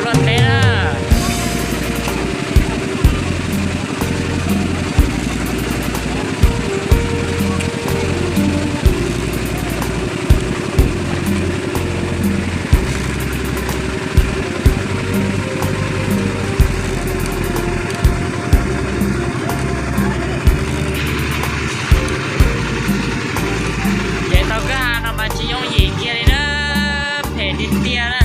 Luaj teb na. Ces tau kwj ha no mas tsis yooj yim kiag li na, phem tiag tiag na.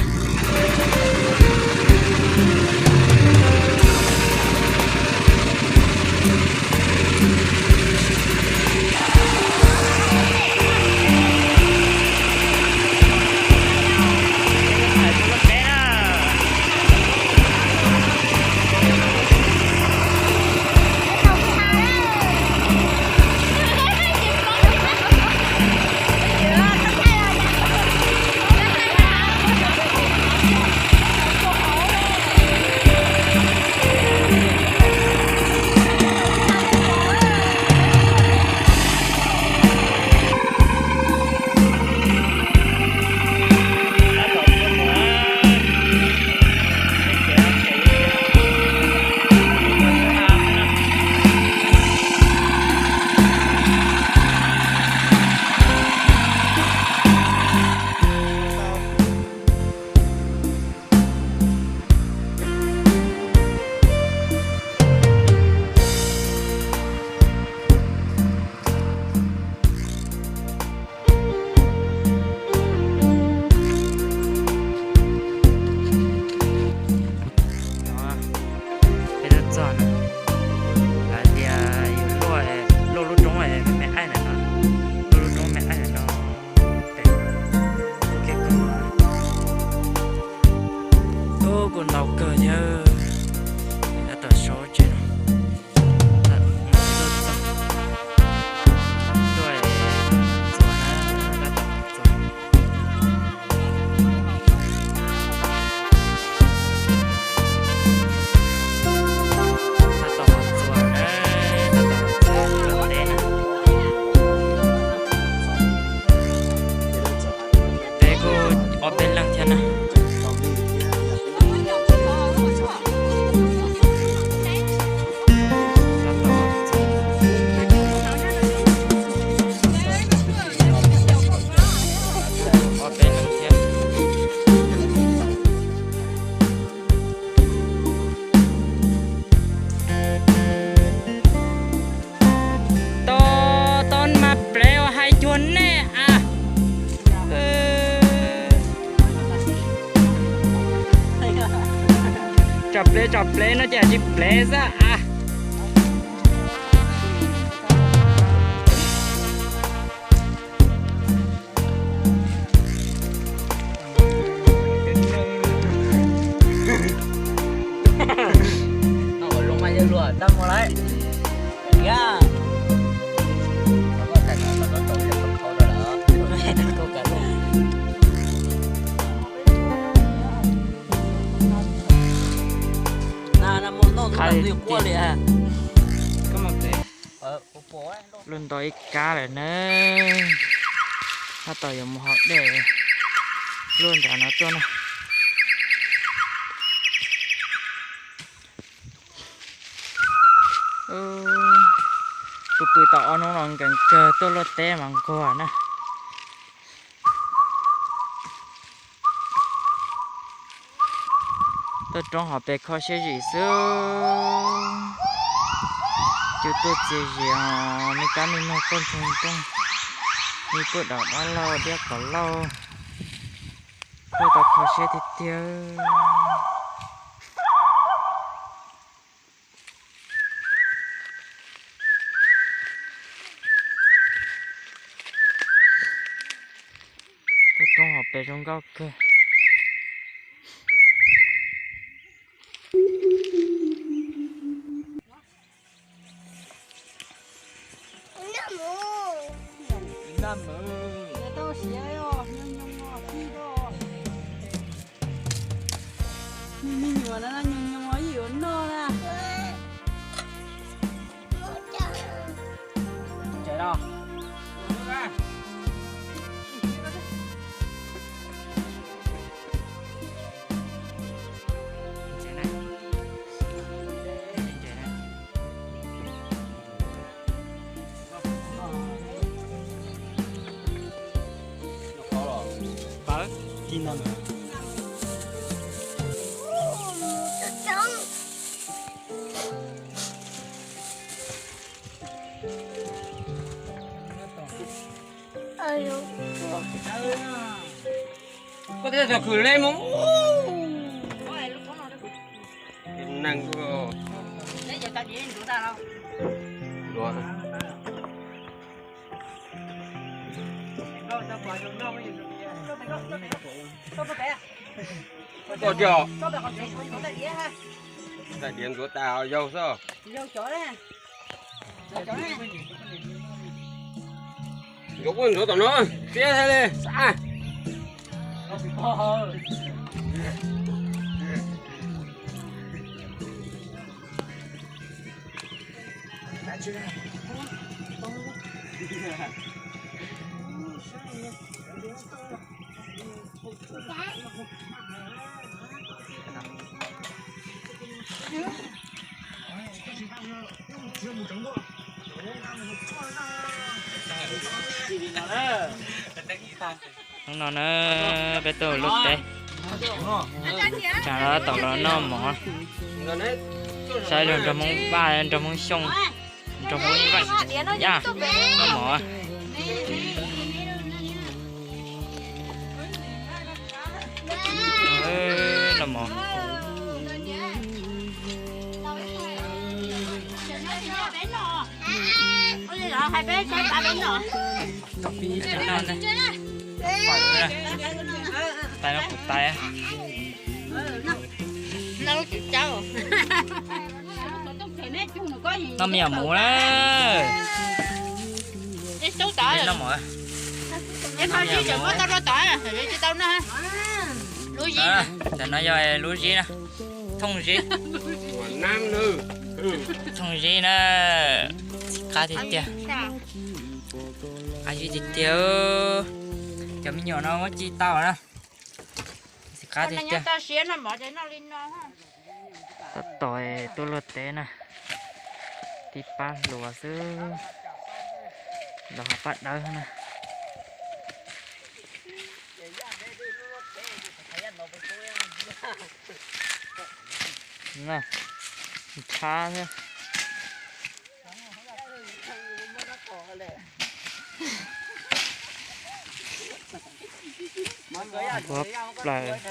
Peb tuaj txog na, lawv tias yus luaj, luaj lub roob me me aib ntawm no, luaj lub roob me aib ntawm no, pem lub kiab koog no. Ub, kuj ntau kawg thiab, tab tom sawv tsev no. Tuaj txog, tuaj txog na, tab tom txog. Tab tom txog na, tab tom txog teb na. Peb kuj ob peb leeg thiab na. Tau, tau mas plev uas hais cuag nej a. Tsom plev tsom plev no ces tsis plev xwb a. Luaj ntau ib kab lawm na. Tab tom yuav mus haus dej, luaj nram no tuaj na. Kuv pw tau ob hnub no nkees kawg, tuaj luaj teb mas nquag na. Tuaj roob hauv pes kho siab zim xwb. Cua tuaj txias zis os, me kab me noog poj ntxoog nrooj, me poj dam dab laug diab qos lauj, tuaj tau kho siab tiag tiag. Tuaj roob hauv pes zoo nkauj kawg. Me nyuam no nyoos nyoos ib yuav noj na. Koj twb tau khwv le mus. Neeg. Koj tiag. Tais diav ntxuav tas yaug xwb. Ntxuav kuj ntxuav tom no, tiab thiab li xav. Hnub no na, peb tuaj lub teb, tsam no tom los noj mov, saib luag nrog Hmoob Vaj nrog Hmoob Xyooj, nrog Hmoob Vaj, yaj, noj mov. Noj mov. Tais no kuv tais. Noj me nyuam mus na. Noj mov. Tam no yog lub zib na, thooj zib. Thooj zib na, qab tiag tiag. Qab zib tiag tiag. Cov me nyuam no muab ci tau na. Xim qab tiag tiag. Tab tom tuaj luaj teb na, tib pab hluas xwb, los ho pab dawb na. Nthab thiab. Npua plaws.